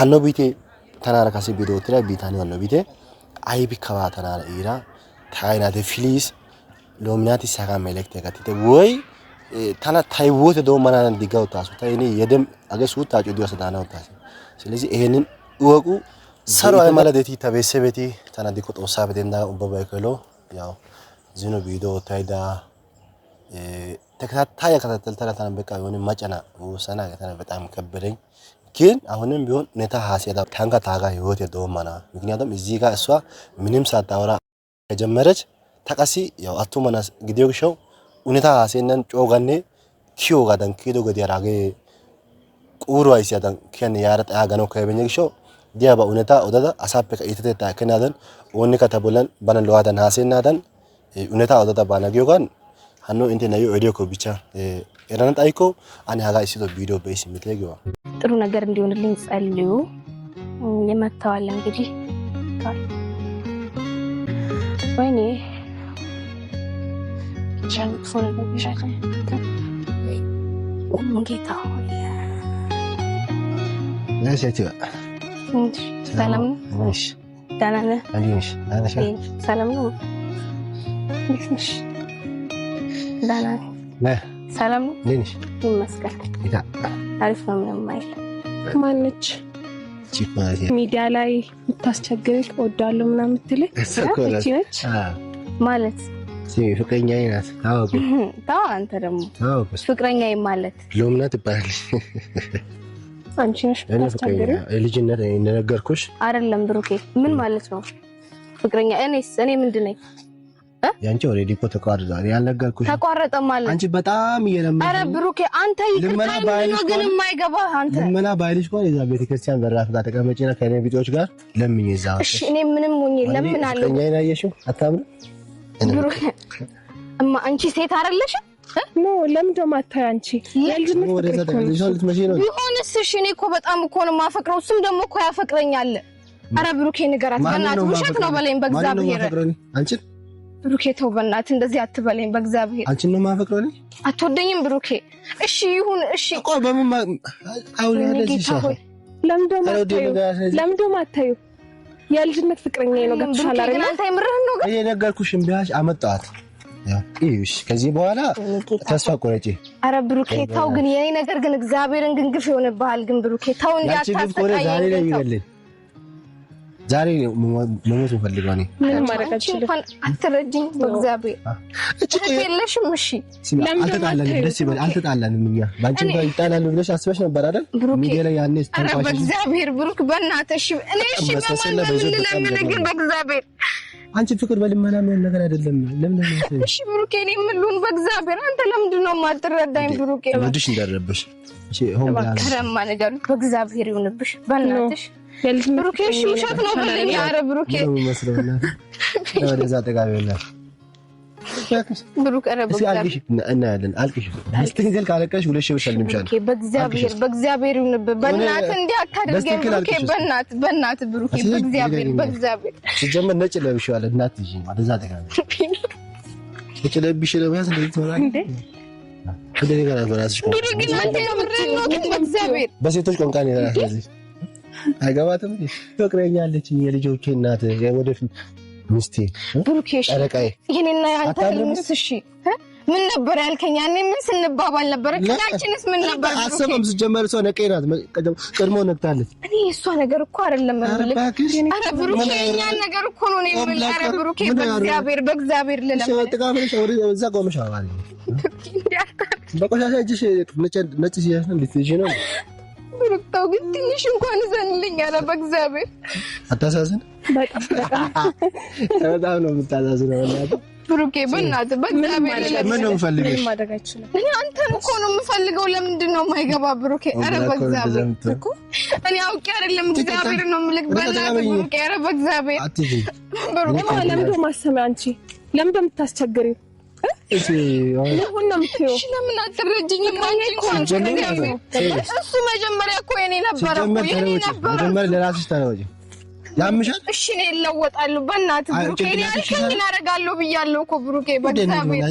Hanno biitee tanaara kase biido oottida biitaaniyo hanno biitee aybikka baa tanaara iira ta aynaate please ሎሚናቲ ሳጋ መልእክት gattite ወይ tana ta ህይወት doommanaadan digga uttaasu. Ta ini የደም አገ suuttaa cudiyo asa daana uttaas. ስለዚህ ይሄንን እወቁ። ሰሮ ay mala deeti ta beessebeti tana dikko Xoossaappe denddaa ubbabay kelo ያው zino ቪዲዮ ottaydda ተከታታይ ከተተልተለ ተነ በቃ የሆነ መጨና ወሰና ከተነ በጣም ከበደኝ። ግን አሁንም ቢሆን ሁኔታ ሀሴታ ታንካ ታጋ ህይወት ዶማና ምክንያቱም እዚህ ጋር እሷ ምንም ሳታወራ ከጀመረች ተቀሲ ያው አቱመናስ gidiyo gishawu ሁኔታ haasayennan cooganne kiyogaadan kiyido gediyaara hagee quuruwa ayssiyadan kiyanne yaara xaya koyabeenna gishawu diyaba ሁኔታ odada asappekka iitatettaa ekkennaadan oonikka ta bollan bana lo'aadan haasayennaadan ሁኔታ odada baana giyogan hanno intte na'iyo eriyokko ብቻ erana xayikko ane hagaa issitoo ቪዲዮ be'i simmite giyogaa። ጥሩ ነገር እንዲሆንልኝ ጸልዩ። የመተዋል እንግዲህ ወይኔ መጥፎ ነገር ጌታ ሆይ ሰላም ነው? ደህና ነህ? ሰላም ነው? እንዴት ነሽ? ደህና ነኝ። ሰላም ነው? ይመስገን። አሪፍ ነው። ምንም አይልም። ማነች ሚዲያ ላይ የምታስቸግርህ እወዳለሁ ምናምን የምትልህ እቺ ነች ማለት? ፍቅረኛዬ ናት። ታወቁ። ተው አንተ ደግሞ ፍቅረኛዬ ማለት ሎምና ትባላለች። አንቺ ነሽ የምታስቸግሪው። ልጅነት እንደነገርኩሽ አይደለም ብሩኬ፣ ምን ማለት ነው ፍቅረኛ? እኔስ እኔ ምንድን ነኝ? ያንቺ already እኮ ተቋርጧል። ያልነገርኩሽ ተቋረጠ ማለት አንቺ በጣም እየለመንሽ። ኧረ ብሩኬ አንተ ይቅርታ ነው ግን የማይገባህ አንተ ልመና ባይልሽ እንኳን የዛ ቤተክርስቲያን በራፍ ጋር ተቀመጪና ከእኔ ቢጤዎች ጋር ለምኝ እዛ። እሺ እኔ ምንም ሆኜ ለምናለሁ። ፍቅረኛዬን አየሽው? አታምንም? ብሩኬ እማ አንቺ ሴት አይደለሽም? No፣ ለምን ደሞ አታዩ አንቺ? የልጅነት ፍቅር ቢሆንስ? እሺ እኔ እኮ በጣም እኮ ነው የማፈቅረው፣ እሱም ደግሞ እኮ ያፈቅረኛል። ኧረ ብሩኬ ንገራት በእናትህ፣ ውሸት ነው በለኝ በእግዚአብሔር። አንቺን ብሩኬ ተው በእናትህ እንደዚህ አትበለኝ በእግዚአብሔር። አንቺን ነው የማፈቅረው እኔ። አትወደኝም ብሩኬ? እሺ ይሁን እሺ። ቆይ በምን አሁን ያለዚህ ለምን ደሞ አታዩ? ለምን ደሞ አታዩ? የልጅነት ፍቅረኛ ነው። ገብቶሻል አይደል? ግን አንተ የምርህን ነው? ግን የነገርኩሽ እምቢ አልሽ፣ አመጣኋት። እሺ ከዚህ በኋላ ተስፋ ቆረጪ። አረ ብሩኬ ተው ግን የኔ ነገር ግን እግዚአብሔርን ግን ግፍ ይሆንብሃል። ግን ብሩኬ ተው እንዲያታሰቃየኝ ዛሬ ላይ ይበልኝ። ዛሬ መሞት ፈልገው እኔ ምንም ማድረግ አልችልም። እንኳን አትረጅኝ በእግዚአብሔር እቺ የለሽም። እሺ አልተጣላንም፣ ደስ ይበል። አልተጣላንም። እኛ ባንቺ እንኳን ይጣላሉ ብለሽ አስበሽ ነበር አይደል? ሚዲያ ላይ ያኔ ተንቋሽ። በእግዚአብሔር ብሩክ በእናትህ እሺ። እኔ እሺ በማን በምን ልለምን ግን በእግዚአብሔር አንቺ ፍቅር በልመና የሚሆን ነገር አይደለም። ለምን ነው እሺ ብሩኬ፣ እኔ ምን ልሁን በእግዚአብሔር? አንተ ለምንድን ነው የማትረዳኝ ብሩኬ? ወድሽ እንዳረበሽ እሺ፣ ሆን ብላ ከረማ ነገር በእግዚአብሔር ይሁንብሽ በእናትሽ ብሩኬ። እሺ ውሸት ነው በለኝ። ኧረ ብሩኬ ወደዛ ጠቃሚ ይሆናል። ብሩክ ኧረ በእግዚአብሔር እናያለን። አልቅሽ በስትክክል ካለቀሽ 2000 ብር ሸልምሻለሁ። በእግዚአብሔር በእግዚአብሔር ይሁንብህ። በእናትህ እንዲህ አታድርገኝ ብሩኬ። በእናትህ በእናትህ ብሩኬ በእግዚአብሔር በእግዚአብሔር ሲጀመር ነጭ ለብሼዋለሁ። እናትህ ወደዛ ጠቃሚ ነጭ ለብሼ ለመያዝ እንደዚህ ትሆናለህ። በሴቶች ቋንቋ ነው የራስህ አይገባትም። ፍቅረኛ አለችኝ፣ የልጆቼ እናት፣ የወደፊት ሚስቴ፣ ብሩኬ፣ ጨረቃዬ። ይሄንና ያንተ ህልምስ? እሺ ምን ነበር ያልከኝ? ያኔ ምን ስንባባል ነበር? እቅዳችንስ ምን ነበር? አሰበም ስጀመር እሷ ነቀይ ናት፣ ቀድሞ ነቅታለች። እኔ የእሷ ነገር እኮ አይደለም የምልህ። ኧረ ብሩኬ የእኛን ነገር እኮ ነው የምልህ። ኧረ ብሩኬ በእግዚአብሔር በእግዚአብሔር ልለምን። እዛ ቆመሽ በቆሻሻ እጅሽ ነጭ ሲያሽ ነው ልትይዢ ነው ብሩክ ተው ግን ትንሽ እንኳን እዘንልኝ። ኧረ በእግዚአብሔር አታሳዝን። በጣም ነው የምታሳዝነው። ብሩኬ በእናትህ በእግዚአብሔር ምን ነው የምፈልገው? እኔ አንተን እኮ ነው የምፈልገው። ለምንድን ነው የማይገባ ብሩኬ? ኧረ በእግዚአብሔር እኔ አውቄ አይደለም እግዚአብሔር ነው የምልህ። በእናትህ ብሩኬ፣ ኧረ በእግዚአብሔር ብሩኬ፣ ለምንድን ነው የማሰሚው? አንቺ ለምንድን ነው የምታስቸግሪው? ለምን አትረጅኝም? እሱ መጀመሪያ እኮ የኔ ነበረ የኔ ነበረ። መጀመሪያ ለራስሽ ተረጂ። ያምሻል። እሺ እኔ እለወጣለሁ። በእናትህ ብሩኬ፣ እኔ ያልከኝን አደርጋለሁ ብያለሁ እኮ ብሩኬ። በእግዚአብሔር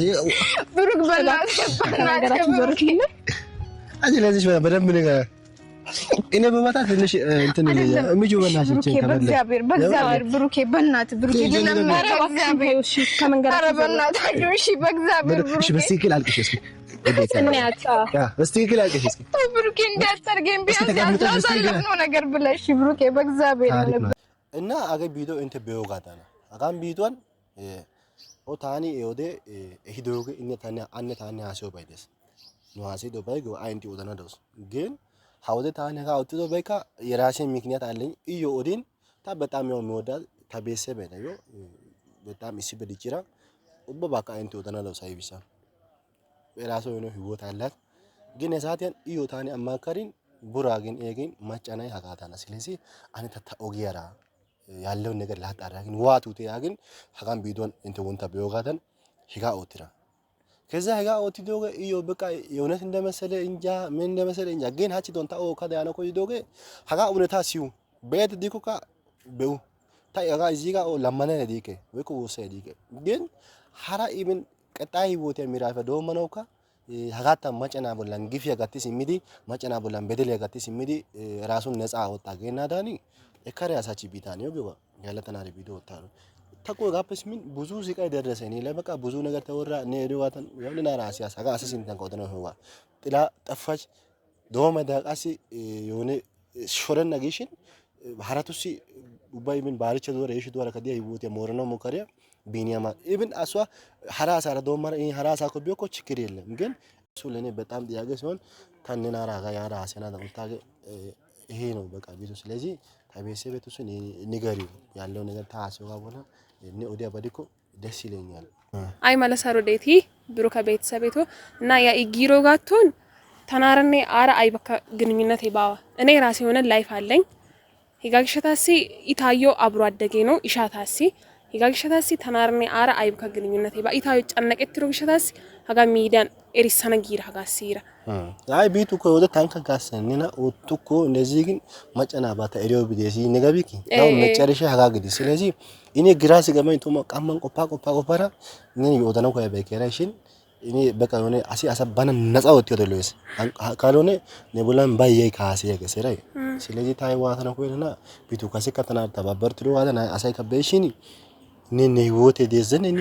ብሩክ፣ በእናትህ በእናትህ ብሩኬ፣ አንቺ ለዚህ በደንብ ነገር እኔ በመታ ትንሽ እንትን ይለኛል። እምጁ በእናትሽ ብሩኬ፣ በእግዚአብሔር በእግዚአብሔር ብሩኬ፣ በእናትህ ብሩኬ፣ ልለምንህ በእግዚአብሔር። እሺ ከመንገድ ኧረ በእናትህ እሺ፣ በእግዚአብሔር እሺ፣ ብሩኬ፣ በስትክክል አልቅሽ እስኪ። በስትክክል አልቅሽ እስኪ። ተው ብሩኬ፣ እንዳታደርገኝ ቢያንስ ያሳለፍነው ነገር ብለህ እሺ ብሩኬ፣ በእግዚአብሔር እና አገ ቢዶ እንተ ቢዮጋታና አጋም ቢዶን ኦ ታኒ ኤወደ ehidoogee inne tani anne taani haasayiyobay dees. Nu haasayidobay a intte odana dawus. ግን ha wode taani hagaa oottidobaykka የራሴ ምክንያት አለኝ። እዮ ኦዲን ታ በጣም ያው የሚወዳት ta beetesebe nayo በጣም issippe diccida ubbabaakka a intte odana dawus aybissa የራሷ የሆነ ህይወት አላት። ግን የሳቲያን እዮ ታኒ አማከሪን ቡራ ግን ኤግን macca hagaadaana ስለዚህ ane ta ogiyara ያለውን ነገር ላጣራ ግን ዋቱቴ ያግን hagan biiduwan intte wontta be'iyogaadan hegaa oottida ከዛ hegaa oottidooge iyyo በቃ የእውነት እንደመሰለ እንጃ ምን እንደመሰለ እንጃ ግን hachi don ta ookkada yaana koyidoogee hagaa እውነታ siyu be'aydda diikkokka be'u ta hagaa እዚህ ጋር ለመናይ diike woykko woossay diike ግን hara ibin ቀጣይ ህይወቴ ምዕራፍ doomanawukka hagaattan macca na'aa bollan gifiya gatti simmidi macca na'aa bollan bedeliya gatti simmidi ራሱን ነፃ አወጣ geenaadan ekkada ያሳች ቢታንዮ ግባ ያለተናሪ ቪዲዮ ወጣሩ ተቆ ጋፕስ ምን ብዙ ስቃይ ደረሰ። እኔ ላይ በቃ ብዙ ነገር ተወራ። እኔ ሪዋተን ያውልና ራሲ ያሳጋ አሰሲን ተንቆጥነ ህዋ ጥላ ጠፋች ዶመ ዳቃሲ የሆነ ሾረና ጊሽን ሀራቱሲ ኡባይ ምን ባርቸ ዶረ የሽ ዶረ ከዲያ ይቦት የሞረኖ ሞከሪያ ቢኒያማ ኢብን አሷ ሀራሳ ዶማር ሀራሳ ኮ ቢዮኮ ችግር የለም ግን እሱ ለኔ በጣም ጥያቄ ሲሆን ታንና ራጋ ያራ አሰና ዳውታገ ይሄ ነው በቃ ቤቱ። ስለዚህ ታቤሴ ቤቱ እሱን ንገሪው ያለው ነገር ታስባ በኋላ እኔ ኦዲያ ባዲኮ ደስ ይለኛል። አይ መለሰሮ ዴቲ ብሩከ ቤተሰቤቶ እና ያ ኢጊሮ ጋቶን ተናረኔ አራ አይ በካ ግንኙነት ባዋ እኔ ራሴ የሆነ ላይፍ አለኝ። ሂጋግሸታሲ ኢታዮ አብሮ አደጌ ነው ኢሻታሲ ሂጋግሸታሲ ተናረኔ አራ አይ በካ ግንኙነት ባ ኢታዮ ጨነቀትሮ ግሸታሲ ሀጋ ሚዲያን ኤሪሳነ ጊራ ሀጋ ሲራ አይ ቢቱ እኮ ወደ ታንከ ጋሰኒና ኦቱኮ እንደዚህ ግን መጨና ባታ ኤሪዮ ቢደሲ ነገቢኪ ያው መጨረሻ ሀጋ ግዲ ስለዚህ እኔ ግራ ሲገባኝ ቶማ ቀማን ቆፓ ቆፓ ቆፓራ እኔ የኦዳናው ኮያ በከራሽን እኔ በቃ የሆነ አሲ አሰባና ነፃ ወጥቶ ደሎስ ካልሆነ ነቡላን ባየይ ካሲ ያገሰራይ ስለዚህ ታይ ዋተና ኮይና ቢቱ ካሲ ከተና ተባበር ትሎ ዋተና አሳይ ከበሽኒ እኔ ህይወቴ ደዘን እኔ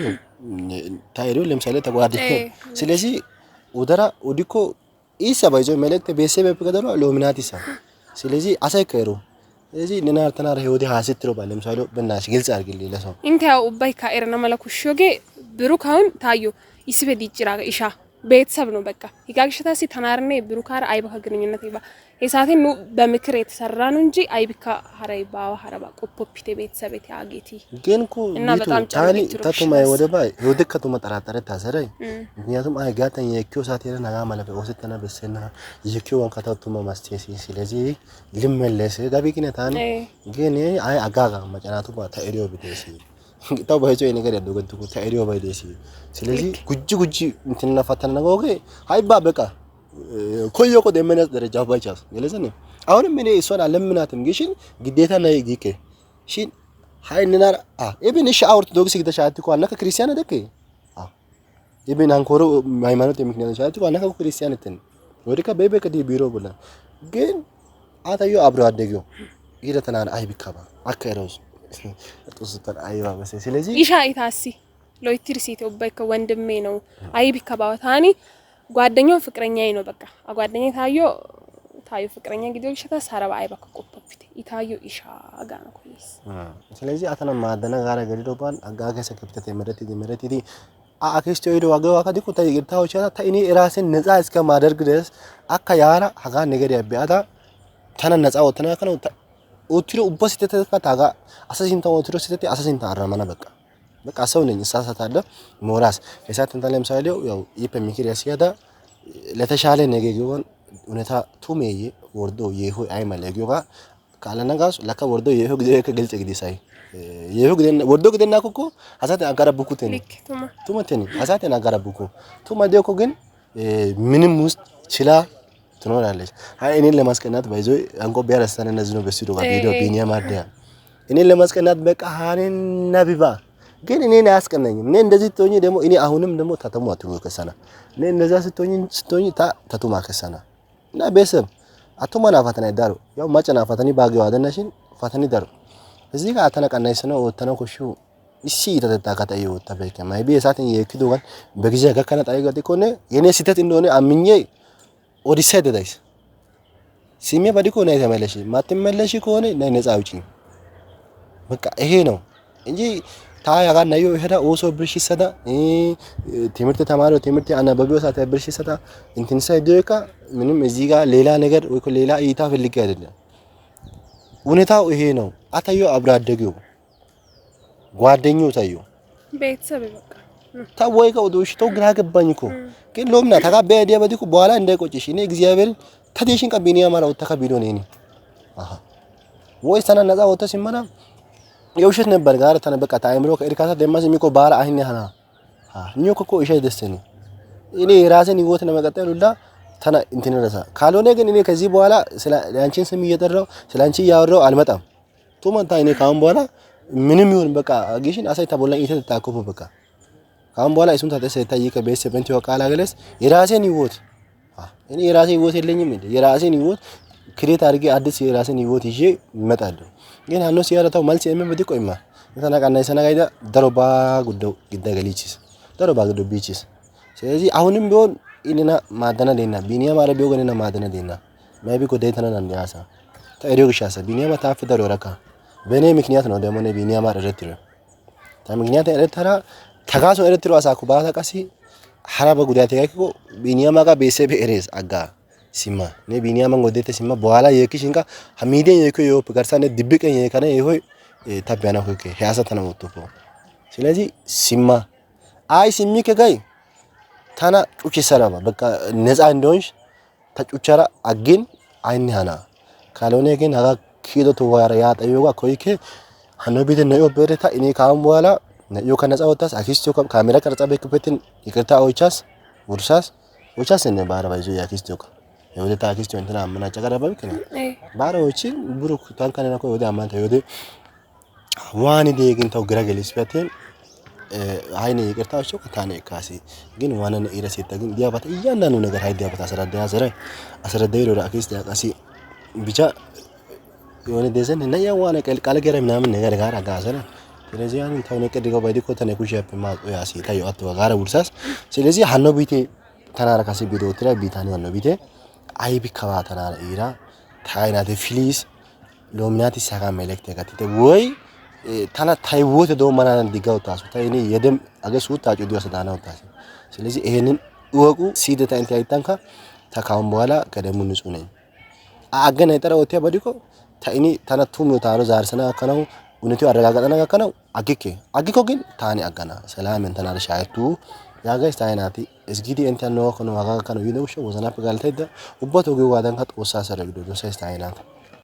ታይሮ ለምሳሌ ተጓድ ስለዚህ ኡደራ ኡዲኮ ኢሳ ባይዞ መልእክት ቤተሰብ በቀደሎ ሎሚናቲሳ ስለዚህ አሳይ ከሩ ስለዚህ ንናር ተናር ህይወቴ ሀሲትሮ ባለ ለምሳሌ በእናትሽ ግልጽ አድርግልኝ ለሰው ኢንተ ያው ኡባይ ካኤርና መለኩሾጌ ብሩክ አሁን ታዩ ይስበ ዲጭራ ኢሻ ቤተሰብ ነው በቃ ይጋግሽታሲ ተናርኔ ብሩካር አይበካ ግንኙነት ይባ የሳቴ ኑ በምክር የተሰራ ነው እንጂ አይብካ ሀራይ ባዋ ሀረባ ቆፖፒቴ ቤተሰብ ያጌቲ ግን እኮ እና በጣም ታኒ ጨርቅ ተቱማ ወደባ የወደከቱ መጠራጠረ ታሰረይ ምክንያቱም አይ ጋተን የኪዮ ሳቴረ ነጋ ማለፈ ወሰተና በሰና የኪዮ ወን ከተቱማ ማስቴሲ ስለዚህ ልመለስ ጋቢኪነ ታኒ ግን አይ አጋጋ መጨናቱ ባ ተኤሪዮ ቢደሲ ታው ባይዞ ነገር ያደገንቱ ተኤሪዮ ባይደሲ ስለዚህ ጉጂ ጉጂ እንትና ፈተና ነገ ሃይባ በቃ ኮዮ ኮ ደመነ ደረጃ ባይቻስ ገለዘነ አሁንም እኔ እሷን አለምናትም ግሽን ግዴታ ናይ ጊኬ ሽን ሃይ ንናር አ ኢብን እሺ ኦርቶዶክስ ግደሻት እኮ አናከ ክርስቲያን ደከ አ ኢብን አንኮሮ ሃይማኖት የምክንያት ሻት እኮ አናከ ክርስቲያን እንትን ወዲካ በይበ ከዲ ቢሮ ብላ ግን አታዮ አብሮ አደገው ይረተናን አይ ቢካባ አከረውስ ጡስተን አይባ መሰ ስለዚህ ኢሻ ኢታሲ ሎይትር ሲቴ ኡባይ ወንድሜ ነው አይቢካ ባዋ ታኒ ጓደኛው ፍቅረኛዬ ነው በቃ አጓደኛ ታዮ ታዮ ፍቅረኛ ጊዜ ሸታ ሳረባ አይባካ ቆፖፒቴ ኢታዮ ኢሻ ጋና ኮይስ ስለዚህ አተና ማደና ጋራ ገዲዶ ባን አጋገሰ ከብተተ መረቲ መረቲ አክስቶ ሄዶ ዋገው አካዲኩ ታይ ግታው ቻታ እኔ ራሴን ነፃ እስከ ማደርግ ድረስ አካ ያራ ሀጋ ነገር ያቢያታ ተነ ነፃ ወተና ከነው ኦትሮ ኡባ ሲተተ ታጋ አሳሲንታ ኦትሮ ሲተተ አሳሲንታ አራማና በቃ በቃ ሰው ነኝ እሳሳታለሁ። ሞራስ ከሳት እንታ ለምሳሌ ያው ይፈ ምክር ያስያዳ ለተሻለ ነገ ጊዮን እውነታ ቱሜዬ ወርዶ የሆ አይመለ ጊዮጋ ካለነጋስ ለካ ወርዶ የሆ ጊዜ ከግልጽ ጊዜ ሳይ የሆ ጊዜ ወርዶ ጊዜ ናኩኮ አሳተ አጋራቡኩቴኒ ልክ ቱማ ቱመቴኒ አሳቴን አጋራቡኩ ቱማ ዲዮኮ ግን ምንም ውስጥ ችላ ትኖራለች። አይ እኔን ለማስቀናት ባይዞ አንቆ ቢያረስተን እነዚህ ነው በስቱዲዮ ጋር ቪዲዮ ቢኒያ ማዲያ እኔን ለማስቀናት በቃ ሃኔና ቢባ ግን እኔን አያስቀናኝም። እኔ እንደዚህ ስትሆኚ ደግሞ እኔ አሁንም ደግሞ ታተሙ አትሙ ከሰና እኔ እንደዛ ስትሆኚ ስትሆኚ ታ ተቱማ ከሰና እና ቤተሰብ Attuma naa fatanay daro yaw macca naa fatani baa giyogaadan fatani daro. እዚህ ጋር tana qannayissanawu oottanawu koshshiyo issi iitatettaa ta oottabeykke. Maybe የሰዓትን የክዶጋን በጊዜ gakkana xayikko gidikkonne የኔ ስህተት እንደሆነ አምኜ ወዲሳይድ ዳይስ ሲሜ በዲኮ ነይ ተመለሺ፣ ማትመለሺ ከሆነ ነይ ነፃ አውጪኝ። በቃ ይሄ ነው እንጂ ታ ያጋ ናዮ ሄዳ ኦሶ ብርሽሰዳ ትምህርት ተማሪው ትምህርት አናባቢው ሰዓት ብርሽሰዳ እንትን ሳይደካ ምንም እዚህ ጋር ሌላ ነገር ወይ ሌላ እይታ ፈልጌ አይደለም። ሁኔታው ይሄ ነው። አታዮ አብሮ አደገው ጓደኛው ታዮ ቤተሰብ በቃ ታወይ ከውዶሽ ተው ግራ ገባኝ እኮ ግን ሎምና ተጋበ ዲያበዲኩ በኋላ እንዳይቆጭሽ እኔ እግዚአብሔር ተዴሽን ቀቢኒ ያማራ ወተካ ቢዶ ነኝ አሃ ወይ ሰና ነፃ ወተ ሲመና የውሸት ነበር ጋር ተነ በቃ ታይምሮ ከእርካታ ደማስ የሚኮ ባራ አይነ ሀና ኒዮ ኮኮ እሸ ደስተኒ እኔ የራሴን ህይወት ለመቀጠል ሁላ ተና እንትን ረሳ ካልሆነ ግን እኔ ከዚህ በኋላ ስለ አንቺን ስም እየጠራው ስለ አንቺ እያወራው አልመጣም። ቱመንታ እኔ ካሁን በኋላ ምንም ይሁን በቃ አጌሽን አሳይ ተቦላ ኢተ ታኮፎ በቃ ካሁን በኋላ እሱን ታተሰ ታይከ ቤተሰብ እንት ወቃላ ገለስ የራሴን ህይወት እኔ የራሴ ህይወት የለኝም እንዴ? የራሴን ህይወት ክሬት አድርጌ አዲስ የራሴን ህይወት ይዤ እመጣለሁ። ግን ሀኖ ሲያረታው መልስ የምን ቆይማ ተናቃና ሰናጋይዳ ደሮባ ጉደው ግዳ ገሊችስ ደሮባ ጉደው ቢችስ። ስለዚህ አሁንም ቢሆን ኢንና ማደና ዴና ቢኒያም አረቢዮ ገነና ማደና ዴና ማይቢ ጎዳይ ተናና እንዲያሳ ተሪዮ ግሻሳ ቢኒያም ታፍ ደሮ ረካ በእኔ ምክንያት ነው ደግሞ እኔ ቢኒያም አረትሮ ታ ምክንያት ኤርትራ ተጋሶ ኤርትሮ አሳኩ ባታ ቀሲ ሀራበ ጉዳት ያይኮ ቢኒያም ጋ ቤሰብ ኤሬስ አጋ ሲማ ኔ ቢኒያም ጎዴተ ሲማ በኋላ የኪሽንካ ሀሚዴን የኮ ዮፕ ገርሳኔ ድብቀኝ የከነ ይሆይ ታቢያና ሆኬ ሄያሳ ተና ወጥቶፎ። ስለዚህ ሲማ አይ ሲሚ ከጋይ ታና ጩቺ ሰራባ በቃ ነፃ እንደሆንሽ ተጩቸራ አግን አይኒ ሃና ካልሆነ ግን ሀጋ ኪዶ ተዋራ ያ ጠዮጋ ኮይኬ ሀኖ ቢት ነዮ በረታ እኔ ካሁን በኋላ ነዮ ከነፃ ወጣስ አኪስቶ ካሜራ ቀርጻ በክፈትን ይቅርታ ኦቻስ ውርሳስ ኦቻስ እነ ባራ ባይዞ ያኪስቶ የወደ አኪስቶ እንትና አመናጨ ቀረበ ከነ ባራዎችን ብሩክ ታንካነ ኮ ወደ አማንታ ወደ ዋኒ ዴግን ተው ግራ ገሊስ ቢያቴን አይነ ይቅርታቸው ከታነ ካሲ ግን ዋናነ ኢረሴታ ግን ዲያባት እያንዳንዱ ነገር ሃይ ዲያባት አስረዳ ዘረ አስረዳ ይሮዳ አኪስት ያቃሲ ብቻ የሆነ ደዘን እና ያ ዋነ ቀል ቃል ገረ ምናምን ነገር ጋር አጋሰነ። ስለዚህ ያን ተው ነቀድገው ባይዲኮ ተነ ኩሻፕ ማ ያሲ ታዩ አቶ ጋር ውርሳስ። ስለዚህ ሀኖ ቢቴ ተናራ ካሲ ቢዶ ትራ ቢታኒ ሀኖ ቢቴ አይቢ ከባ ተናራ ኢራ ታይናቴ ፊሊስ ሎሚናቲ ሳጋ መልእክት ያጋቲቴ ወይ ታና ታይወተ ዶ ማናን ዲጋው ታሱ ታይኒ የደም አገሱ ታጩ ዲዮ ሰዳናው ታሲ። ስለዚህ ይሄንን እወቁ። ሲደታ እንት አይታንካ ተካውን በኋላ ከደሙ ንጹህ ነኝ አገና የጠረ ወቲያ በዲኮ ታይኒ ታና ቱም ታሮ ዛርሰና ከነው እውነቱ አረጋገጠና ከነው አጊኬ አጊኮ ግን ታኒ አገና ሰላም እንተና ሻይቱ ያጋይስ ታይናቲ እስጊዲ እንተ ነው ከነው አጋ ከነው ይነውሽ ወዘና ፕጋልተይደ ኡባቶ ጊዋዳን ከጦሳ ሰረግዶ ዶሳይስ ታይናት።